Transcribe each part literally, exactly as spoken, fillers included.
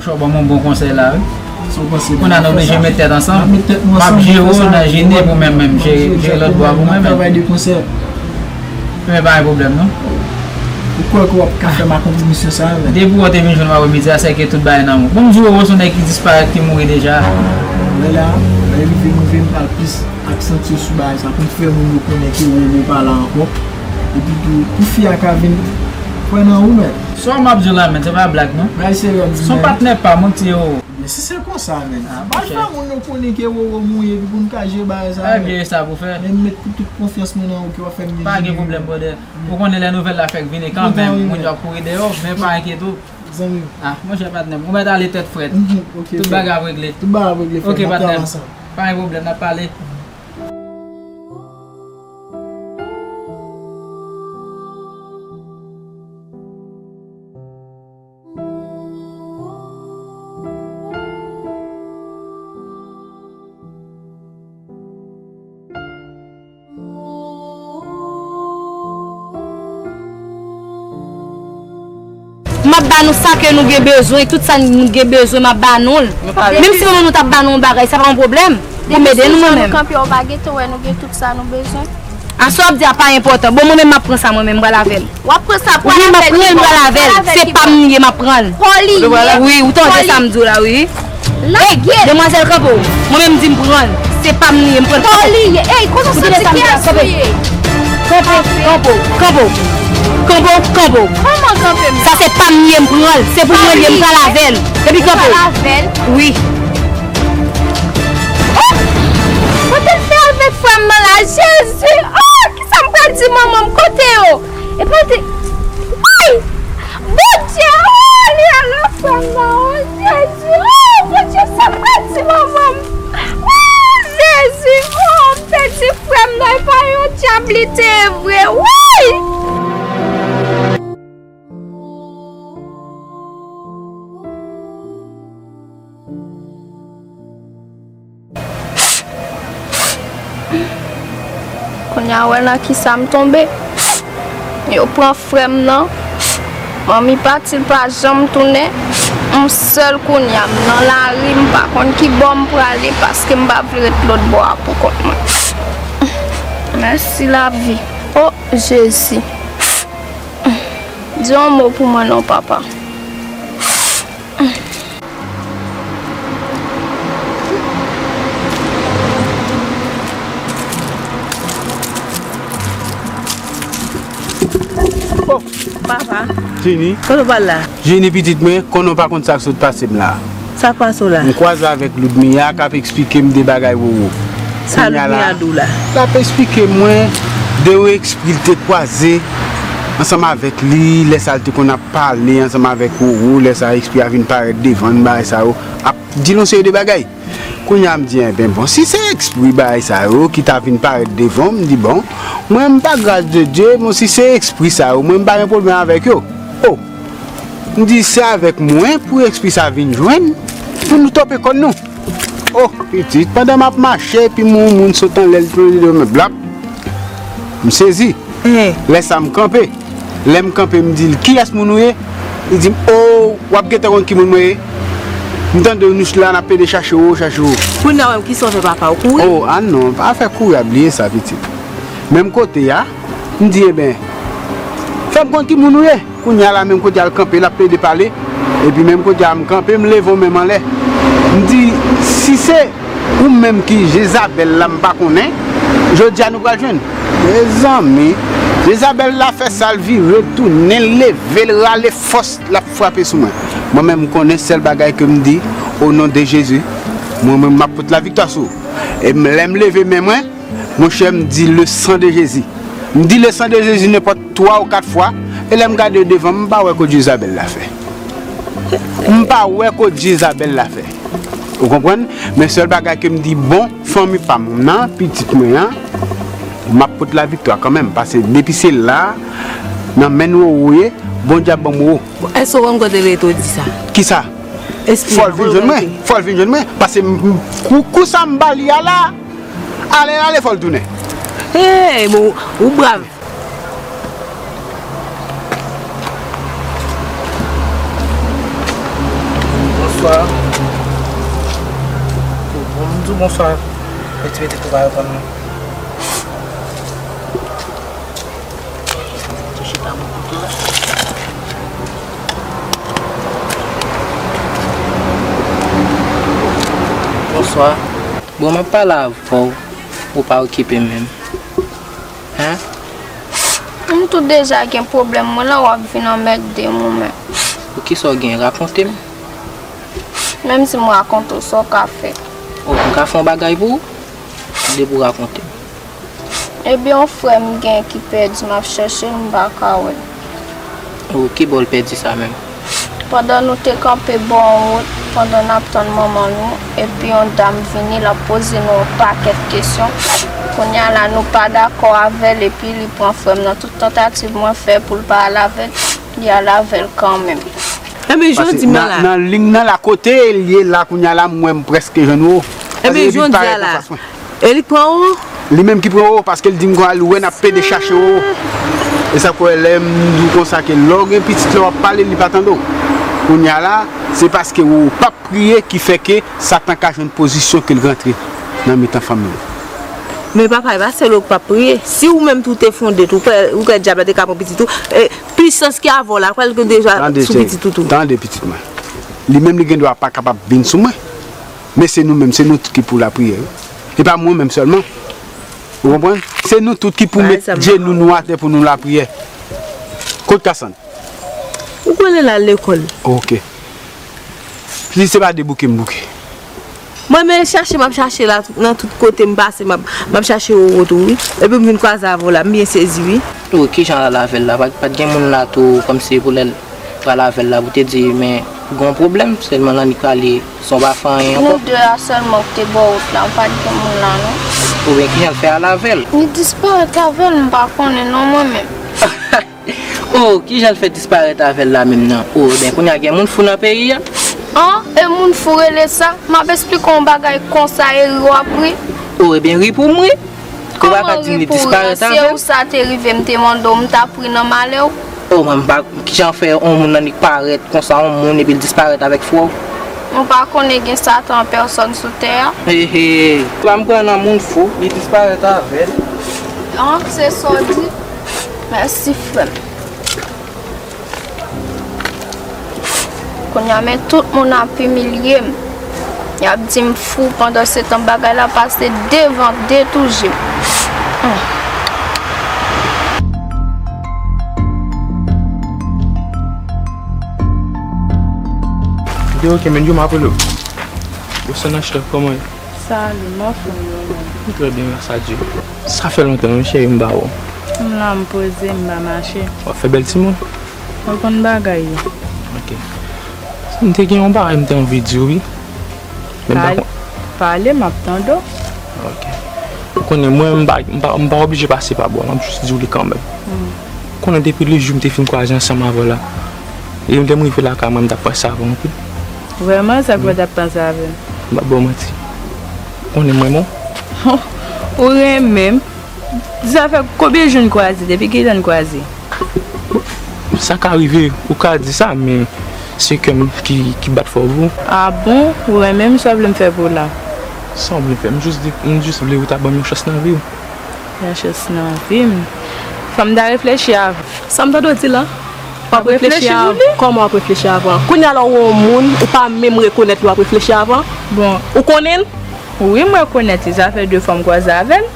Chò ban m yon bon konsèy la, wi. Kounye a nou oblije met tèt ansanm. M ap jere w nan jene pou mwen menm, jere, jere lòt bò a pou mwen menm. Men pa gen pwoblèm non. Ou kwè ke w ap ka fè m akonpli misyon sa a, men? Depi w te vin jwenn m aprèmidi a, sèke tout bagay nan men w. Bon, m di w, Roro se yon nèg ki disparèt, ki mouri deja. Lè la, lè rive m rive, m pral plis aksantye sou bagay sa pou m fè moun yo konnen ke Roro pa la ankò. Epi tou, pou fi a ka vin kwè nan ou, men. Sa w m ap di w la, men, se pa blag non. Bagay serye w ap di, men. Se yon patnè pa m, wi, ti Roro. Ebyen, si se konsa, men, al fè moun yo konnen ke Roro mouri epi pou n ka jere bagay sa, men. Ebyen, e sa pou fè. Men m met tout konfyans mwen nan ou ke w ap fè m vin jwenn. Pa gen pwoblèm, brother. Ou konnen lè nouvèl la fèk vini kanmenm, moun yo ap kouri dèyè w, men pa enkyete w. Zanmi m. Ah, monchè patnè m, ou mèt ale tèt frèt. Tout bagay ap regle. Tout bagay ap regle, frè m. Ok, patnè m. Pa gen pwoblèm, n ap pale. M ap ba nou sa ke nou gen bezwen, tout sa nou gen bezwen, m ap ba nou l. Menm si manman nou t ap ba nou yon bagay, sa pa yon pwoblèm. Pou m ede nou, mwen menm. Kanpe, ou pa gentan wè nou gen tout sa nou bezwen. A sa w ap di a pa enpòtan. Bon, mwen menm, m ap pran sa, mwen menm, m pral avè l. W ap pran sa pou al avè l? Wi, m ap pran l, m pral avè l. Se pa m li ye, m ap pran l. Pa w li ye? Wi, ou tande sa m di w la, wi. Ey, demwazèl, kanpe w. Mwen menm, m di m pran l. Se pa m li ye, m pran l. Pa w li ye? Ey, kote w santi kiyès ou ye? Kanpe, kanpe w, kanpe w. Kanpe w, kanpe w. Kòman kanpe m? Sa se pa m li ye, m pran l. Se pou mwen li ye, m pral avè l. Epi kanpe w. Ou pral avè l? Wi. Oh! Kote l fè avèk frè m nan la, Jezi? Oh! Kisa m pral di manman m? Kote yo? Epi l te, woy! Bondye, oh, li al nan frè m nan, oh, Jezi, oh, Bondye, sa m pral di manman m? Oh, Jezi, oh, m pèdi frè m nan, e pa yon dyab li te ye vre, woy! Kounye a, wè nan kisa m tonbe. Yo pran frè m nan. Manmi pati, l pa janm tounen. M sèl kounye a, m nan lari, m pa konn ki bò m prale, paske m pa vle ret lòt bò a pou kont mwen. Mèsi lavi. O Jezi. Di yon mo pou mwen non, papa. Oh, papa. Jenny. Kote w pral la? Jenny, pitit mwen, konnen w pa konn sa k sot pase m la. Sa k pase w la? M kwaze avèk Ludmilla k ap eksplike m de bagay Roro. Sa Ludmilla di w la? L ap eksplike mwen de yon espri l te kwaze ansanm avèk li, lè sa l te konn ap pale ansanm avèk Roro, lè sa espri a vin parèt devan n, bagay sa yo, ap di l yon seri de bagay. Kounye a m di, enben, bon, si se espri bagay sa yo ki ta vin parèt devan m, m di, bon, mwen, m pa gras de Dye, bon, si se espri sa yo, mwen, m pa gen pwoblèm avèk yo. O! M di, se avèk mwen pou espri sa vin jwenn, pou nou tope kòn nou. O, pitit, pandan m ap mache, epi m wè yon moun sot anlè, l plonje devan mwen, blap. M sezi. Lè sa m kanpe. Lè m kanpe, m di l, kiyès moun ou ye? Li di m, o, w ap gentan konn ki moun mwen ye. M tande w nou la, n ap plede chache w, chache w. Kounye a, w wè m, kisa w fè papa w kouri? O, a non, pa fè kouri a, bliye sa, pitit. Menm kote a, m di, enben, fè m konn ki moun ou ye. Kounye a la, menm kote a l kanpe, l ap plede pale. Epi menm kote a, m kanpe, m leve yon men m anlè. M di, si se ou menm ki Jezabèl la, m pa konnen, jodi a nou pral jwenn. Mezanmi, Jezabèl la fè sa, l vire, tounen, l leve, l rale fòs, l ap frape sou mwen. Mwen menm, m konnen sèl bagay ke m di, o non de Jezi, mwen menm, m ap pote laviktwa sou ou. E m, lè m leve men mwen, monchè, m di, le sang de Jésus. M di, le sang de Jésus nenpòt twa ou kat fwa, e lè m gade devan m, m pa wè kote Jezabèl la fè. M pa wè kote Jezabèl la fè. Ou konprann? Men sèl bagay ke m di, bon, fanmi pa m nan, pitit mwen an, m ap pote laviktwa kanmenm, paske depi se la, nan men nou ou ye, Bondye ap ban m ou. Èske w konn kote l rete w di sa? Kisa? Espri a, fò l vin jwenn mwen, fò l vin jwenn mwen, paske m, m, kou, kou sa m ba li a la, ale, ale, fò l tounen. Hey, bon, ou brav. Bonswa. Bon, m di w bonswa. Mete, mete tou pa reponn mwen. Chita bò kote w la. Bonswa. Bon, m ap pale avè w. Ou pa okipe menm. Hein? M tou deja gen pwoblèm, mwen la w ap vin anmède m ou menm. Pou kisa w gen? Rakonte m. Menm si m rakonte w, sa w ka fè? Oh, m ka fè yon bagay pou ou? Depi w rakonte m. Ebyen, yon frè m gen ki pèdi, m ap chèche l, m pa ka wè l. Oh, ki bò l pèdi sa menm? Pandan nou te kanpe bò yon wout, pandan n ap tann manman nou, epi yon dam vini, l ap poze nou yon pakèt kesyon. Kounye a la, nou pa dakò avè l, epi li pran frè m nan. Tout tantativ mwen fè pou l pa al avè l, li al avè l kanmenm. Ebyen, jodi m nan la. Nan liy nan la, kote l ye la, kounye a la, m wè m prèske jwenn ou. Ebyen, jodi a la. E li k pran ou? Li menm ki pran ou, paske l di m konsa, li wè n ap pede chache ou. E sa k fè lè m di w konsa ke lè w gen pitit, lè w ap pale, li pa tande w. Kounye a la, se paske ou p ap priye ki fè ke Satan ka jwenn pozisyon ke l rantre nan mitan fanmi w. Men papa, e pa sèl ou k p ap priye. Si ou menm tou te fonde tou, ou kwè, ou kwè dyab la te ka pran pitit ou? E, pisans ki avè w la, pral gen deja sou pitit ou tou. Tande, pitit mwen. Li menm li gen dwa pa kapab vin sou mwen. Men se nou menm, se nou tout ki pou lapriyè, wi. E pa mwen menm sèlman. Ou konprann? Se nou tout ki pou met djenou nou atè pou nou lapriyè. Kot Kasann? Ou konnen l al lekòl. Ok. Si se pa debouke m bouke. Mwen menm chache m ap chache la, nan tout kote m pase, m ap, m ap chache Roro tou, wi. Epi m vin kwaze avè w la, m byen sezi, wi. Wi, kijan l al avè l la? Pa t, pa t gen moun la tou, kòmsi pou lè l pral avè l la, pou te di, men, gen yon pwoblèm, sèlman l annik prale, san w pa fè anyen ankò. Nou de a sèlman ki te bò wout la, pa t gen moun la, non. Oubyen kijan l fè al avè l? Li disparèt avè l, m pa konnen, non, mwen menm. Oh, kijan l fè disparèt avè l la menm nan? Oh, ebyen, kounye a gen moun fou nan peyi a? An, e moun fou rele sa? M ap esplike w yon bagay konsa, e ri w ap ri. Oh, ebyen, ri pou m ri. Ou pa ka di m li disparèt avè l? Kòman ri pou ri an? Si e ou sa te rive, m te mande w, m t ap ri nan malè w. Oh, mwen, m pa, kijan fè yon moun annik parèt konsa, yon moun, epi l disparèt avèk frè w? Ou pa konnen gen Satan an pèsòn sou tè a? He, he. Pa m kwè nan moun fou, li disparèt avè l. An, se sa w di? Mèsi, frè m. Kounye a, men tout moun ap imilye m. Y ap di m fou, pandansetan bagay la pase devan de tou je m. Hmm. Yo, ok, men yo, m ap rele w. Yo, Sanachta, kòman w ye? Salut, m anfòm, wi, mwen. M trè byen, gras a Dye. Sa fè lontan, wi, cheri, m pa wè w. M la, m poze, m pa mache. W ap fè bèl timoun? Ou konn bagay yo. Ok. M te gen yon bagay m te anvi di w, wi. Men m pa kon- Pale, m ap tande w. Ok. Ou konnen, mwen, m pa, m pa, m pa oblije pase pa bò, m ap jis di w li kanmenm. Hmm. Ou konnen, depi lejou m te fin kwaze ansanm avè w la, e lè m rive lakay mwen, m t ap panse avè w anpil. Vrèman, sa k fè w t ap panse avè m? M p ap ba w manti. Ou konnen m renmen w? Ou renmen m? Sa fè konbyen jou n kwaze? Depi kilè n kwaze? Sa ka rive, ou ka di sa, men se kè m ki, ki bat fò pou ou. A bon? Ou renmen m, sa w vle m fè pou w la? Sa w vle fè? M jis di, m jis vle ou ta ban m yon chans nan vi w. Yon chans nan vi m? Fò m ta reflechi avan. Sa m tande w di la? W ap reflechi avan? Kòman w ap reflechi avan? Kounye a la ou wè yon moun, ou pa menm rekonèt li, w ap reflechi avan? Bon. Ou konnen l? Wi, m rekonèt li, sa fè de fwa m kwaze avè l.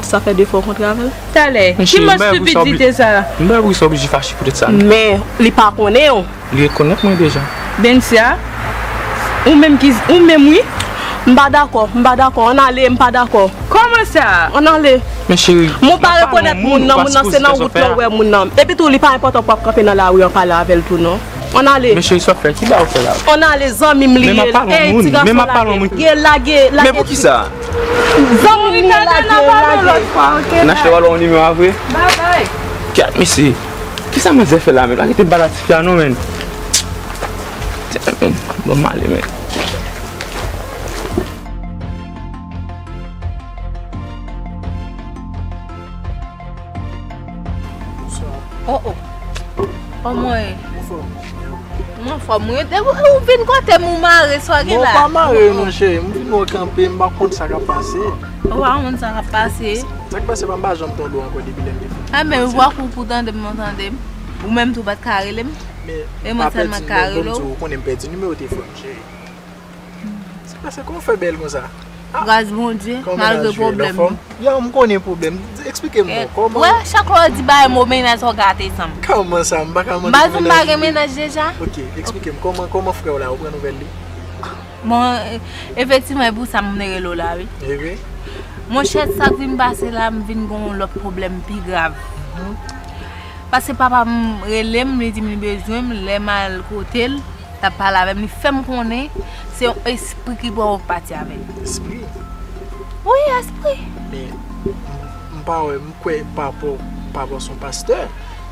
Sa fè de fwa w kontre avè l? Talè, ki mòd stipidite sa? M pa wè poukisa w oblije fache poutèt sa, non. Men, li pa konnen w. Li rekonèt mwen deja. Bensia, ou menm ki, ou menm wi. M pa dakò, m pa dakò, ann ale, m pa dakò. Kòman sa? Ann ale. Men cheri, m pa rekonèt moun nan, moun nan se nan wout lan w wè moun nan. Epi tou, li pa enpòtan pou w ap kanpe nan lari an pale avè l tou, non. Ann ale. Men cheri, sa w ap fè? Ki bagay w fè la? Ann ale, zanmi m li ye. Men m ap pale yon moun. Men m ap pale yon moun. Lage, lage. Men poukisa? Zanmi m li ye, lage, lage. N achte w al yon nimewo a vre? Babay. Kat mesye. Kisa manzè fè la menm? Pa kite m pale a tifi a non, menn. Tè, menn. Bon, m ale, menn. Oh, oh. Kòman w ye? Anfòm, wi. Depi ou vin kote m, ou mare, sa w gen la? Non, pa mare, non, cheri. M vin wè w kanpe, m pa konn sa k ap pase. Ou pa konn sa k ap pase? Sa k pase, pa m pa janm tande w ankò depi lè m te fè. Enben, ou pa kou pou tande m, non, tande m. Ou menm tou pa t ka rele m. E mwen sèlman k ka rele w. Ou konnen m pèdi nimewo telefòn, cheri. Sa k pase, kòman w fè bèl konsa? Gras Bondye, malgre pwoblèm yo. Ya, m konnen pwoblèm. Eksplike m non, kòman? Wè, chak lè w di bagay mo mennaj, w gate san m. Kòman sa? M pa ka mande pou mennaj li. M pa di m pa gen mennaj deja. Ok, eksplike m, kòman, kòman frè w la, ou pran nouvèl li? Bon, e, efektivman, e pou sa m te rele w la, wi. E vre? Monchè, sa k vin pase la, m vin gen yon lòt pwoblèm pi grav. Paske papa m rele m, li di m li bezwen m, lè m al kote l, t ap pale avè m, li fè m konnen se yon espri ki pran w pati avè l. Espri? Wi, espri. Men, m, m pa wè, m kwè papa w, papa w se yon pastè.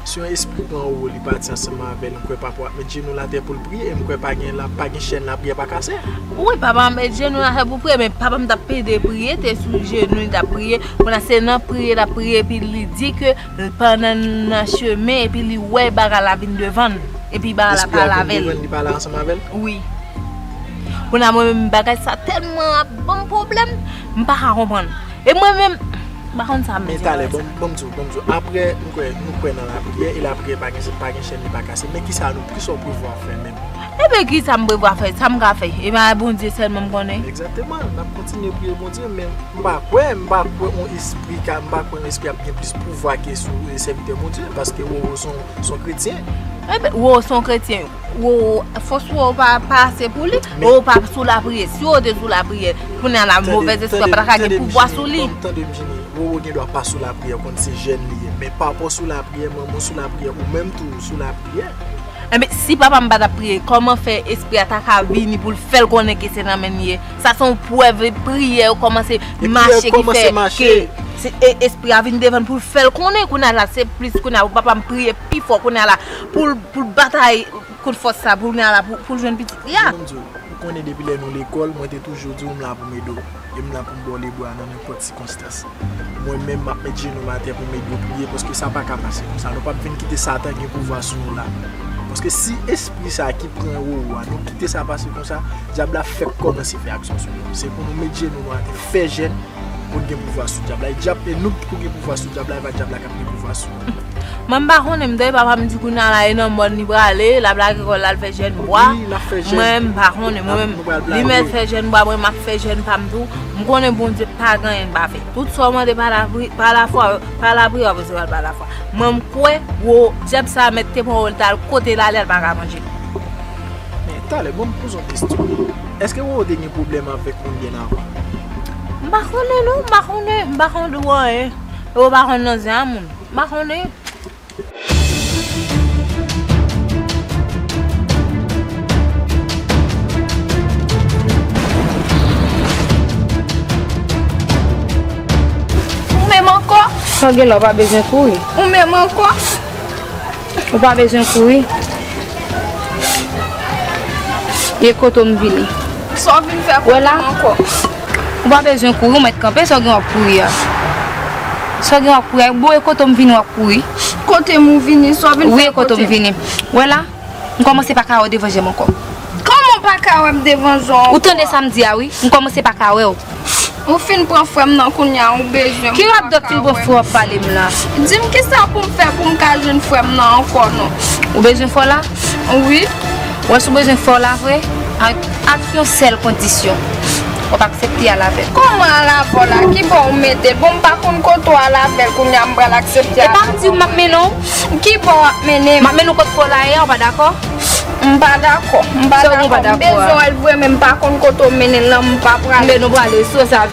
Si yon espri pran w, li pati ansanm avè l, m kwè papa w ap met jenou l atè pou l priye, e m kwè pa gen la, pa gen chèn lapriyè pa kase. Wi, papa m met jenou l atè pou priye, men papa m t ap pede priye, te sou jenou l t ap priye. Kounye a se nan priye l ap priye, epi li di ke pandan l nan chemen, epi li wè bagay la vin devan l, epi bagay la pale avè l. Espri a vin devan l, li pale ansanm avè l? Wi. Kounye a mwen menm bagay sa tèlman ap ban m pwoblèm, m pa ka konprann. E mwen menm, m pa konn sa m di. Men talè, ban m, ban m di w, ban m di w. Apre, nou kwè, nou kwè nan lapriyè, e lapriyè pa gen, pa gen chèn, li pa kase. Men kisa nou, kisa w prevwa fè menm? Ebyen, kisa m prevwa fè? Sa m ka fè? E bagay Bondye sèlman m konnen. Egzakteman, n ap kontinye priye Bondye, men m pa kwè, m pa kwè yon espri ka, m pa kwè yon espri ap gen plis pouvwa ke sou, e, sèvitè Bondye, paske Wowo se yon, se yon kretyen. Ebyen, Wowo se yon kretyen. Wowo, fòs Wowo pa, pa ase pou li. Wowo pa sou lapriyè. Si Wowo te sou lapriyè, kounye a la, movèz espri a pa ta ka gen pouvwa sou li. Tande m, Jenny. Wowo gen dwa pa sou lapriyè, konn se jèn li ye. Men papa w sou lapriyè, manman w sou lapriyè, ou menm tou ou sou lapriyè. Enben, si papa m pa t ap priye, kòman fè espri a ta ka vini pou l fè l konnen ke se nan men l ye? Sa se yon prèv, priyè yo kòmanse mache ki fè ke se, e, espri a vin devan l pou l fè l konnen. Kounye a la, se plis kounye a pou papa m priye pi fò kounye a la pou l, pou l batay kont fòs sa, pou kounye a la, pou, pou l jwenn pitit li a. Ou konnen depi lè nou lekòl, mwen te toujou di w m la pou m ede w. E m la pou m ba w lebra nan nenpòt sikonstans. Mwen menm, m ap met jenou m atè pou m ede w priye, paske sa pa ka pase konsa. Nou p ap vin kite Satan gen pouvwa sou nou la. Paske si espri sa a ki pran Wowo a, nou kite sa pase konsa, dyab la fèk kòmanse fè aksyon sou nou. Se pou nou met jenou nou atè, fè jèn, pou n gen pouvwa sou dyab la. E dyab, e nou pou gen pouvwa sou dyab la, e pa dyab la k ap gen pouvwa sou nou. Mwen, m pa konnen, m tande papa m di kounye a la, e nan mòn li prale, l ap lage kò l al fè jèn bwa. Wi, l ap fè jèn. Mwen, m pa konnen, mwen menm, li mèt fè jèn bwa, mwen, m ap fè jèn pa m tou. M konnen Bondye pa gen anyen l pa fè. Tout sa w mande pa lapri-, pa lafwa, pa lapriyè, w ap resevwa l pa lafwa. Mwen, m kwè, wo, dyab sa a mèt te pran w, l t al kote l ale, l pa ka manje. Men, talè, bon, m poze yon kesyon. Èske Wowo te gen pwoblèm avèk moun byen avan? M pa konnen, non, m pa konnen, m pa konnen de anyen. Wowo pa konn nan zen a moun. M pa konnen. Ou menm ankò? Sa w gen la, w pa bezwen kouri. Ou menm ankò? Ou pa bezwen kouri. E kote w m vini. Sa w vin fè kote m ankò? Ou pa bezwen kouri, ou mèt kanpe, sa w gen w ap kouri a? Sa w gen w ap kouri a? Bon, e kote m vini w ap kouri? Kote m ou vini, sa w vin fè kote m? Wi, e kote m vini. Wè la, m kòmanse pa ka wè w devan je m ankò. Kòman w pa ka wè m devan je w ankò? Ou tande sa m di a wi, m kòmanse pa ka wè w. Ou fin pran frè m nan kounye a, ou bezwen m. Ki radòt fin pran frè w ap pale m la? Di m kisa pou m fè pou m ka jwenn frè m nan ankò non. Ou bezwen frè w la? Wi. Wè si w bezwen frè w la vre, ak, ak yon sèl kondisyon. W ap aksepte al avè l. Kòman al avè w la? Ki bò ou mete l? Bon, m pa konn kote w al avè l, kounye a m pral aksepte al avè w. E pa m di w m ap mennen w? Ki bò w ap mennen m? M ap mennen w kot frè w la ye a, w pa dakò? M pa dakò. M pa dakò. M bezwen wè l vre, men m pa konn kote w mennen l lan, m pa prale. Men nou prale, sou sa.